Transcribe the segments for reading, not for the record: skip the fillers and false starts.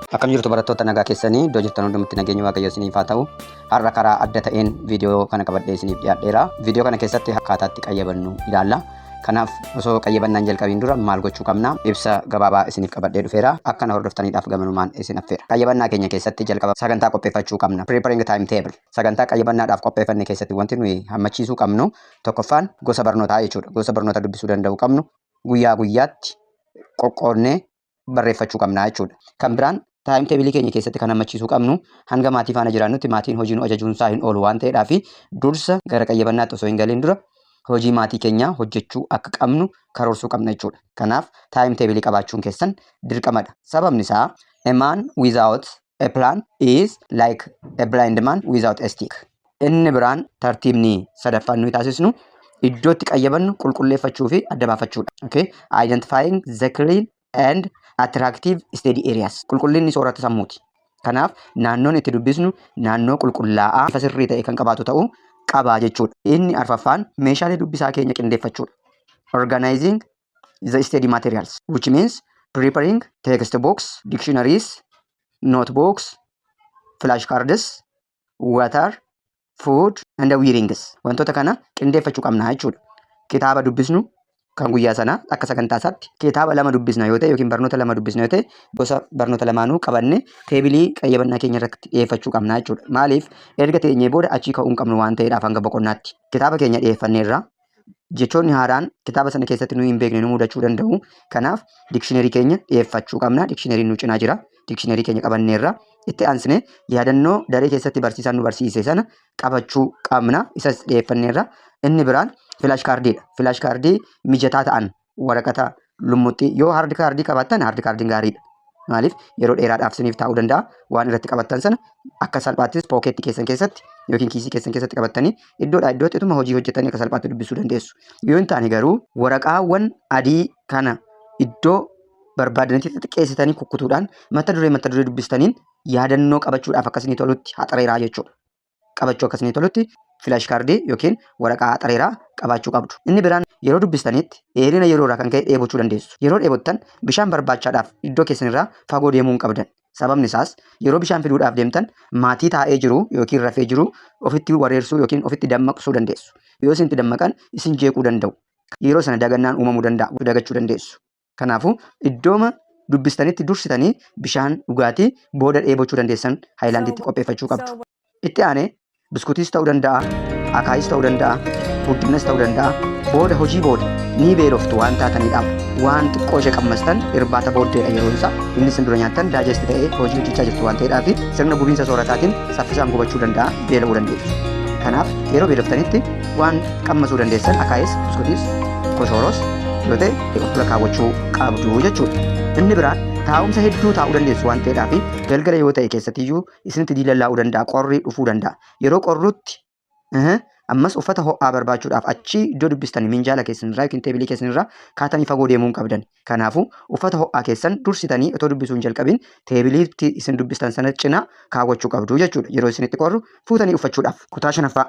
Akkam jirtu barattoota, nagaa keessanii? Iddoo jirtan hundumatti nageenyi Waaqayyoo isiniif haa ta'u. Har'a karaa adda ta'een viidiyoo kana qabadhee isiniif dhiyaadheera. Viidiyoo kana keessatti akkaataa itti qayyabannu ilaalla. Kanaaf osoo qayyabannaan jalqabiin dura maal gochuu qabna? Ibsa gabaabaa isiniif qabadhee dhufeera. Akkana hordoftaniidhaaf gamanumaan isin affeera. Qayyabannaa keenya keessatti jalqaba sagantaa qopheeffachuu qabna. Preparing time table. Sagantaa qayyabannaadhaaf qopheeffanne keessatti wanti nuyi hammachiisuu qabnu tokkoffaan gosa barnootaa jechuudha. Gosa barnoota dubbisuu danda'u qabnu guyyaa guyyaatti qoqqoodnee barreeffachuu qabna jechuudha. Kan biraan time table keenya keessatti kan hammachiisuu qabnu, hanga maatii faana jiraannutti maatiin hojii nu ajajuun isaa hin oolu waan ta'eedhaaf, dursa gara qayyabannaatti osoo hin galiin dura hojii maatii keenyaa hojjechuu akka qabnu karoorsuu qabna jechuudha. Kanaaf time table qabaachuun keessan dirqamadha. Sababni isaa, a man without a plan is like a blind man without a stick. Inni biraan tartiibni sadaffaan nuyi taasisnu iddoo itti qayyabannu qulqulleeffachuu fi adda baafachuudha. Okay? Identifying the clean and attractive study areas. Qulqullinni soorata sammuuti. Kanaaf naannoon itti dubbisnu naannoo qulqullaa'aa, ifa sirrii ta'e kan qabaatu ta'uu qaba jechuudha. Inni arfaffaan meeshaalee dubbisaa keenya qindeeffachuudha. Organizing the study materials, which means preparing textbooks, dictionaries, notebooks, flashcards, water, food and wearings. Wantoota kana qindeeffachuu qabna jechuudha. Kitaaba dubbisnu kan guyyaa sanaa akka sagantaa isaatti kitaaba lama dubbisna yoo ta'e yookiin barnoota lama dubbisna yoo ta'e, gosa barnoota lamaanuu qabanne teebilii qayyabannaa keenya irratti dhiyeeffachuu qabna jechuudha. Maaliif? Erga teenyee booda achii ka'uu hin qabnu waan ta'eedhaaf hanga boqonnaatti. Kitaaba keenya dhiyeeffanneerra, jechoonni haaraan kitaaba sana keessatti nuyi hin beekne nu mudachuu danda'u. Kanaaf dictionary keenya dhiyeeffachuu qabna. Dictionaryn nu cinaa jira. Dictionary keenya qabanneerra. Itti aansine yaadannoo daree keessatti barsiisaan nu barsiise sana qabachuu qabna. Isas dhiyeeffanneerra. Inni biraan flash cardiidha. Flash cardii mijataa ta'an, waraqata lummuxxii, yoo hard cardii qabaattan hard cardiin gaariidha. Maaliif? Yeroo dheeraadhaaf isiniif taa'uu danda'a. Waan irratti qabattan sana akka salphaattis pocketii keessan keessatti yookiin kiisii keessan keessatti qabattanii iddoodhaa iddootti ituma hojii hojjetanii akka salphaatti dubbisuu dandeessu. Yoo hin taane garuu waraqaawwan adii kana iddoo barbaadanitti xixiqqeessitanii kukkutuudhaan mata duree dubbistaniin yaadannoo qabachuudhaaf akka isinii tolutti haxareeraa jechuudha. Qabachuu akka isinii tolutti flash cardii yookiin waraqaa haxareeraa qabaachuu qabdu. Inni biraan yeroo dubbistanitti dheerina yeroo irraa kan ka'e dheebochuu dandeessu. Yeroo dheebottan bishaan barbaachaadhaaf iddoo keessan irraa fagoo deemuu hin qabdan. Sababni isaas yeroo bishaan fiduudhaaf deemtan maatii taa'ee jiru yookiin rafee jiru ofitti wareersuu yookiin ofitti dammaqsuu dandeessu. Yoo isin itti dammaqan isin jeequu danda'u. Yeroo sana dagannaan uumamuu danda'a. Dagachuu dandeessu. Kanaafuu iddooma dubbistanitti dursitanii bishaan dhugaatii booda dheebochuu dandeessan haayilaandiitti qopheeffachuu qabdu. Itti aanee biskuutiis ta'uu danda'a, akaayis ta'uu danda'a, buddeenas ta'uu danda'a. Booda hojii booda ni beeloftu waan taataniidhaaf waan xiqqoo ishee qammastan irbaata booddeedha yeroo isaa. Inni isin dura nyaattan digest ta'ee hojii hojjechaa jirtu waan ta'eedhaaf sirna gubiinsa soorataatiin saffisaan gubachuu danda'a, beela'uu dandeessu. Kanaaf yeroo beeloftanitti waan qammasuu dandeessan akaayis, biskuutiis, koshooros yoo ta'e of dura kaawwachuu qabdu jechuudha. Inni biraan taa'umsa hedduu taa'uu dandeessu waan ta'eedhaaf, galgala yoo ta'e keessattiyyuu isinitti diilallaa'uu danda'a, qorri dhufuu danda'a. Yeroo qorrutti ammas uffata ho'aa barbaachuudhaaf achii iddoo dubbistanii minjaala keessan irraa yookiin teebilii keessan irraa kaatanii fagoo deemuu hin qabdan. Kanaafuu uffata ho'aa keessan dursitanii otoo dubbisuu hin jalqabin teebiliitti isin dubbistan sana cinaa kaawwachuu qabdu jechuudha. Yeroo isinitti qorru fuutanii uffachuudhaaf. Kutaa shanaffaa,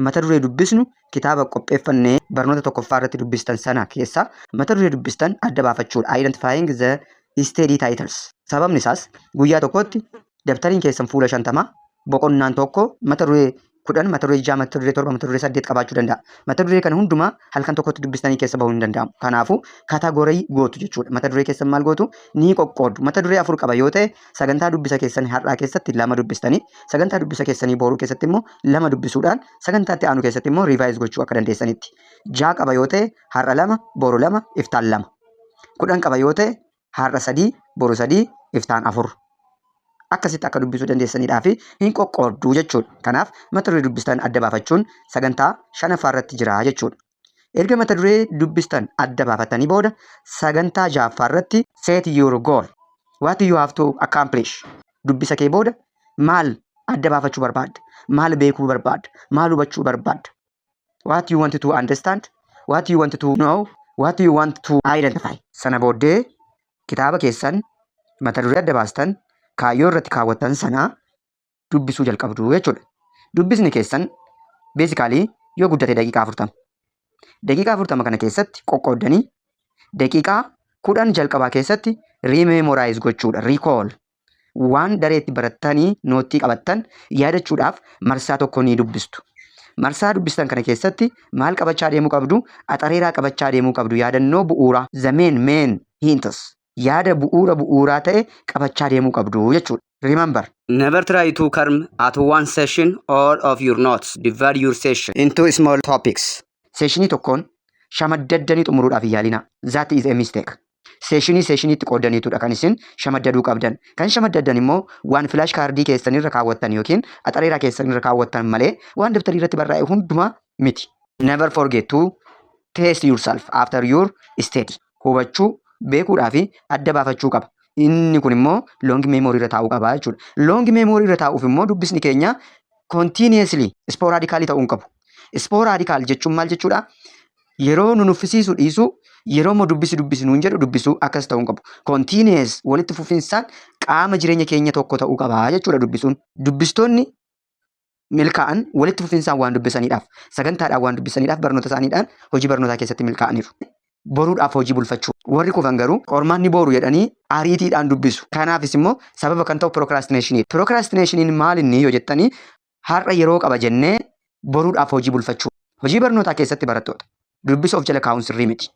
mata duree dubbisnu kitaaba qopheeffannee barnoota tokkoffaa irratti dubbistan sana keessaa mata duree dubbistan adda baafachuudha. Identifying the study titles. Sababni isaas guyyaa tokkotti dabtariin keessan fuula 50, boqonnaan tokko mata duree 10, mata duree 6, mata duree 7, mata duree 8 qabaachuu danda'a. Mata duree kana hundumaa halkan tokkotti dubbistanii keessa bahuu hin danda'amu. Kanaafuu category gootu jechuudha. Mata duree keessan maal gootu? Ni qoqqoodu. Mata duree afur qaba yoo ta'e, sagantaa dubbisa keessan har'aa keessatti lama dubbistanii, sagantaa dubbisa keessanii boruu keessatti immoo lama dubbisuudhaan, sagantaa itti aanu keessatti immoo revise gochuu akka dandeessanitti. 6 qaba yoo ta'e, har'a lama, boru lama, iftaan lama. 10 qaba yoo ta'e, har'a sadii, boru sadii, iftaan afur. Akkasitti akka dubbisuu dandeessaniidhaa fi hin qoqqoodduu jechuudha. Kanaaf mata duree dubbistan adda baafachuun sagantaa shanaffaa irratti jira jechuudha. Erga mata duree dubbistan adda baafatanii booda sagantaa ja'affaa irratti set your goal. What you have to accomplish. Dubbisa kee booda maal adda baafachuu barbaadda? Maal beekuu barbaadda? Maal hubachuu barbaadda? What you want to understand? What you want to know? What you want to identify? Sana booddee kitaaba keessan mata duree adda baastan, kaayyoo irratti kaawwattan sana dubbisuu jalqabdu jechuudha. Dubbisni keessan basically yoo guddate daqiiqaa 40. Daqiiqaa 40 kana keessatti qoqqooddanii daqiiqaa 10 jalqabaa keessatti rememorize gochuudha. Recall. Waan dareetti barattanii note qabattan yaadachuudhaaf marsaa tokko ni dubbistu. Marsaa dubbistan kana keessatti maal qabachaa deemuu qabdu? Axareeraa qabachaa deemuu qabdu. Yaadannoo bu'uuraa. The main hints. Yaada bu'uura bu'uuraa ta'e qabachaa deemuu qabdu jechuudha. Remember, never try to cram at one session all of your notes. Divide your session into small topics. Sessionii tokkoon shamaddaddanii xumuruudhaaf hin yaalina. That is a mistake. Sessionii sessioniitti qoodaniitudha kan isin shamaddaduu qabdan. Kan shamaddaddan immoo waan flash cardii keessanirra kaawwattan yookiin axareeraa keessanirra kaawwattan malee waan dabtarii irratti barraa'e hundumaa miti. Never forget to test yourself after your study. Hubachuu, beekuudhaa fi adda baafachuu qaba. Inni kun immoo long memory irra taa'uu qaba jechuudha. Long memory irra taa'uuf immoo dubbisni keenya continuously sporadically ta'uu hin qabu. Sporadical jechuun maal jechuudha? Yeroo nu nuffisiisu dhiisuu, yeroo immoo dubbisi dubbisi nuun jedhu dubbisuu, akkas ta'uu hin qabu. Continuous, walitti fufinsaan qaama jireenya keenya tokko ta'uu qaba jechuudha dubbisuun. Dubbistoonni milkaa'an walitti fufinsaan waan dubbisaniidhaaf, sagantaadhaan waan dubbisaniidhaaf, barnoota isaaniidhaan hojii barnootaa keessatti milkaa'aniiru. Boruudhaaf hojii bulfachuu. Warri kufan garuu qormaanni boru jedhanii ariitiidhaan dubbisu. Kanaafis immoo sababa kan ta'u procrastinationiidha. Procrastinationiin maal inni yoo jettanii, har'a yeroo qaba jennee boruudhaaf hojii bulfachuu. Hojii barnootaa keessatti, barattoota, dubbisa of jala kaa'uun sirrii miti.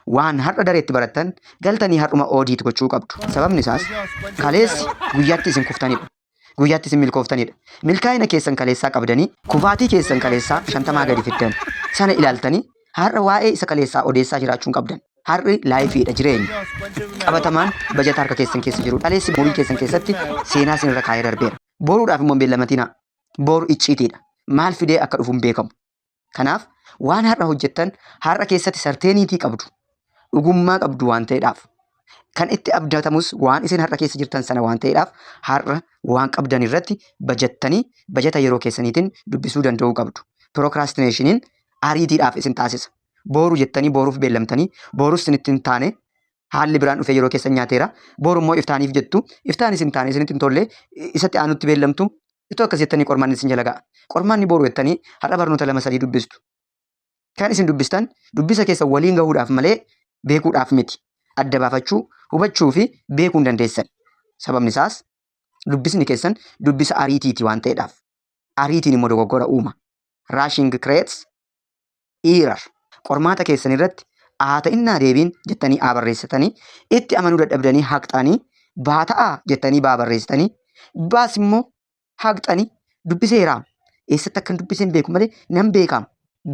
Waan har'a dareetti barattan galtanii har'uma audit gochuu qabdu. Sababni isaas kaleessi guyyaatti isin kuftanidha. Guyyaatti isin milkooftanidha. Milkaa'ina keessan kaleessaa qabdanii kufaatii keessan kaleessaa 50 gadi fiddan sana ilaaltanii har'a waa'ee isa kaleessaa odeessaa jiraachuu hin qabdan. Har'i lifeiidha, jireenya. Qabatamaan bajata harka keessan keessa jiru. Kaleessi umurii keessan keessatti seenaa isin irra kaa'ee darbeera. Boruudhaaf immoo hin beellamatinaa. Boru icciitiidha. Maal fidee akka dhufu hin beekamu. Kanaaf waan har'a hojjettan har'a keessatti certainty qabdu. Dhugummaa qabdu waan ta'eedhaaf. Kan itti abdatamus waan isin har'a keessa jirtan sana waan ta'eedhaaf, har'a waan qabdan irratti bajattanii bajata yeroo keessaniitiin dubbisuu danda'uu qabdu. Procrastinationiin ariitiidhaaf isin taasisa. Boru jettanii boruuf beellamtanii borus isinitti hin taane, haalli biraan dhufee yeroo keessan nyaateera. Boru immoo iftaaniif jettu, iftaan isin taane, isinitti hin tolle, isatti aanutti beellamtu. Itoo akkas jettanii qormaanni isin jala ga'a. Qormaanni boru jettanii har'a barnoota lama sadii dubbistu. Kan isin dubbistan dubbisa keessa waliin gahuudhaaf malee beekuudhaaf miti. Adda baafachuu, hubachuu fi beekuu hin dandeessan. Sababni isaas dubbisni keessan dubbisa ariitiiti waan ta'eedhaaf. Ariitiin immoo dogoggora uuma. Rushing creates error. Qormaata keessan irratti haa ta'innaa deebiin jettanii haa barreessitanii, itti amanuu dadhabdanii haqxanii, baa ta'aa jettanii baa barreessitanii, baas immoo haqxanii, dubbiseeraam, eessatti akkan dubbiseen beeku malee nan beekaam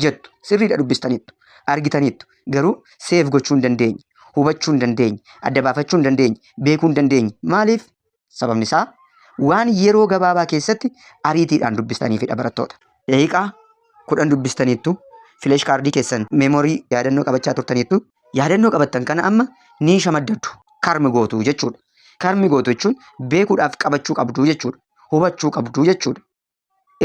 jettu. Sirriidha, dubbistaniittu, argitaniittu, garuu save gochuu hin dandeenye, hubachuu hin dandeenye, adda baafachuu hin dandeenye, beekuu hin dandeenye. Maaliif? Sababni isaa waan yeroo gabaabaa keessatti ariitiidhaan dubbistaniifidha, barattoota. Daqiiqaa 10 dubbistaniittu, flash cardii keessan memory yaadannoo qabachaa turtaniittu, yaadannoo qabattan kana amma ni shamaddaddu, cram gootu jechuudha. Cram gootu jechuun beekuudhaaf qabachuu qabdu jechuudha. Hubachuu qabdu jechuudha.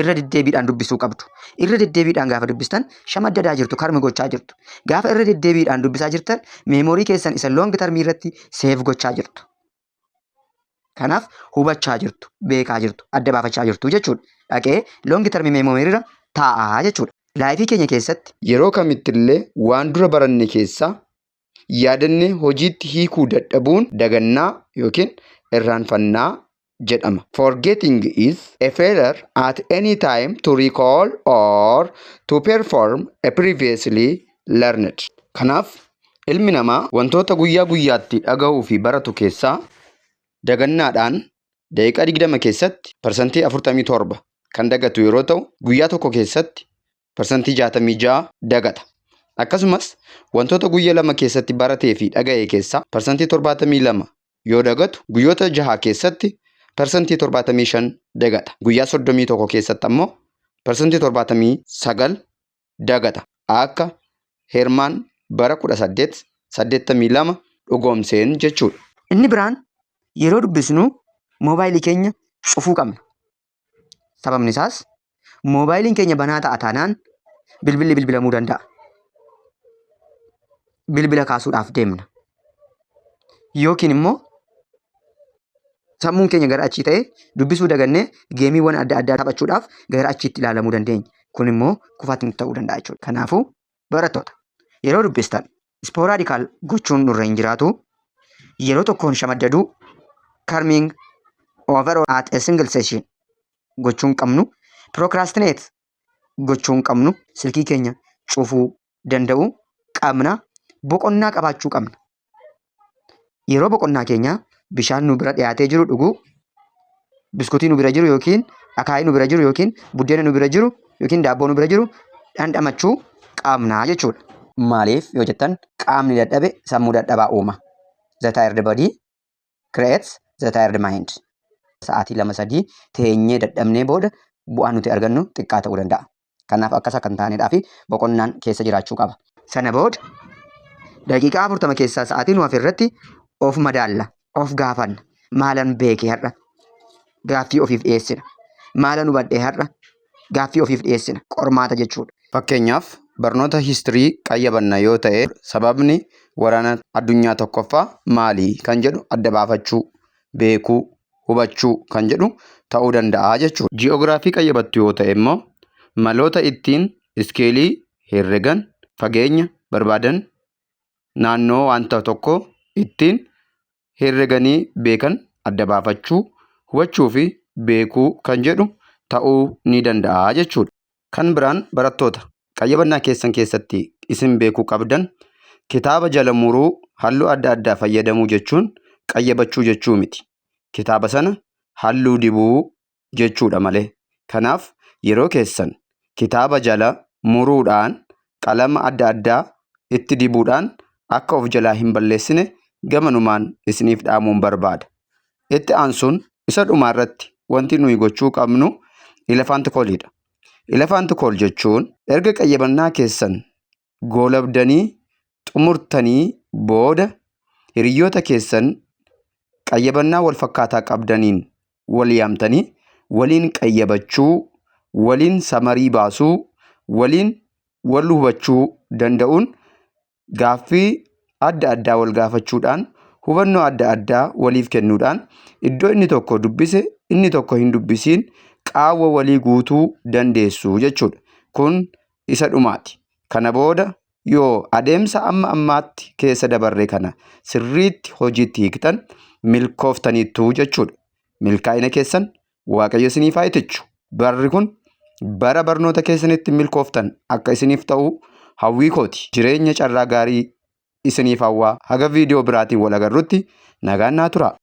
Irra deddeebiidhaan dubbisuu qabdu. Irra deddeebiidhaan gaafa dubbistan shamaddadaa jirtu, cram gochaa jirtu. Gaafa irra deddeebiidhaan dubbisaa jirtan memory keessan isa long termii irratti save gochaa jirtu. Kanaaf hubachaa jirtu, beekaa jirtu, adda baafachaa jirtu jechuudha. Dhaqee long termii memory irra taa'aa jechuudha. Lifeii keenya keessatti yeroo kamittillee waan dura baranne keessaa yaadannee hojiitti hiikuu dadhabuun dagannaa yookiin irraanfannaa jedhama. Forgetting is a failure at any time to recall or to perform a previously learned. Kanaaf ilmi namaa wantoota guyyaa guyyaatti dhaga'uu fi baratu keessaa dagannaadhaan daqiiqaa 20 keessatti 47% kan dagatu yeroo ta'u, guyyaa tokko keessatti 66% dagata. Akkasumas wantoota guyyaa 2 keessatti baratee fi dhaga'e keessaa 72% yoo dagatu, guyyoota 6 keessatti 75% dagata. Guyyaa 31 keessatti ammoo 79% dagata. Akka Heermaan bara 1882 dhugoomseen jechuudha. Inni biraan yeroo dubbisnu moobaayilii keenya cufuu qabna. Sababni isaas moobaayiliin keenya banaa ta'a taanaan bilbilli bilbilamuu danda'a. Bilbila kaasuudhaaf deemna. Yookiin immoo sammuun keenya gara achii ta'e dubbisuu dagannee gameiiwwan adda addaa taphachuudhaaf gara achiitti ilaalamuu dandeenya. Kun immoo kufaatii nutti ta'uu danda'a jechuudha. Kanaafuu barattoota, yeroo dubbistan sporadical gochuun nurra hin jiraatu. Yeroo tokkoon shamaddaduu, cramming Over at a single session gochuu hin qabnu. Procrastinate gochuu hin qabnu. Silkii keenya cufuu danda'uu qabna. Boqonnaa qabaachuu qabna. Yeroo boqonnaa keenyaa bishaan nu bira dhiyaatee jiru dhuguu, biskuutii nu bira jiru yookiin akaayii nu bira jiru yookiin buddeena nu bira jiru yookiin daabboo nu bira jiru dhandhamachuu qabna jechuudha. Maaliif yoo jettan, qaamni dadhabe sammuu dadhabaa uuma. The tired body creates the tired mind. Sa'aatii 2, 3 teenyee dadhabnee booda bu'aan nuti argannu xiqqaa ta'uu danda'a. Kanaaf akkas akka hin taaneedhaa fi boqonnaan keessa jiraachuu qaba. Sana booda daqiiqaa 40 keessaa sa'aatii nu hafe irratti of madaalla, of gaafanna. Maalan beeke har'a? Gaaffii ofiif dhiyeessina. Maalan hubadhe har'a? Gaaffii ofiif dhiyeessina. Qormaata jechuudha. Fakkeenyaaf, barnoota history qayyabanna yoo ta'e, sababni waraana addunyaa tokkoffaa maali kan jedhu adda baafachuu, beekuu, hubachuu kan jedhu ta'uu danda'a jechuudha. Ji'oogiraafii qayyabattu yoo ta'e immoo, maloota ittiin iskeelii herregan, fageenya barbaadan, naannoo wanta tokkoo ittiin herreganii beekan adda baafachuu, hubachuu fi beekuu kan jedhu ta'uu ni danda'a jechuudha. Kan biraan, barattoota, qayyabannaa keessan keessatti isin beekuu qabdan, kitaaba jala muruu, halluu adda addaa fayyadamuu jechuun qayyabachuu jechuu miti. Kitaaba sana halluu dibuu jechuudha malee. Kanaaf yeroo keessan kitaaba jala muruudhaan, qalama adda addaa itti dibuudhaan akka of jalaa hin balleessine gamanumaan isiniif dhaamuun barbaada. Itti aansuun isa dhumaarratti wanti nuyi gochuu qabnu elephant calliidha. Elephant call jechuun erga qayyabannaa keessan goolabdanii xumurtanii booda, hiriyoota keessan qayyabannaa wal fakkaataa qabdaniin wal yaamtanii waliin qayyabachuu, waliin summary baasuu, waliin wal hubachuu danda'uun, gaaffii adda addaa wal gaafachuudhaan, hubannoo adda addaa waliif kennuudhaan, iddoo inni tokko dubbise inni tokko hin dubbisiin qaawwa walii guutuu dandeessu jechuudha. Kun isa dhumaati. Kana booda yoo adeemsa amma ammaatti keessa dabarre kana sirriitti hojiitti hiiktan, milkooftaniittu jechuudha. Milkaa'ina keessan Waaqayyo isiniif haa itichu. Barri kun bara barnoota keessanitti milkooftan akka isiniif ta'u hawwii kooti. Jireenya carraa gaarii isiniif hawwaa, haga viidiyoo biraatiin wal agarrutti nagaan naa tura.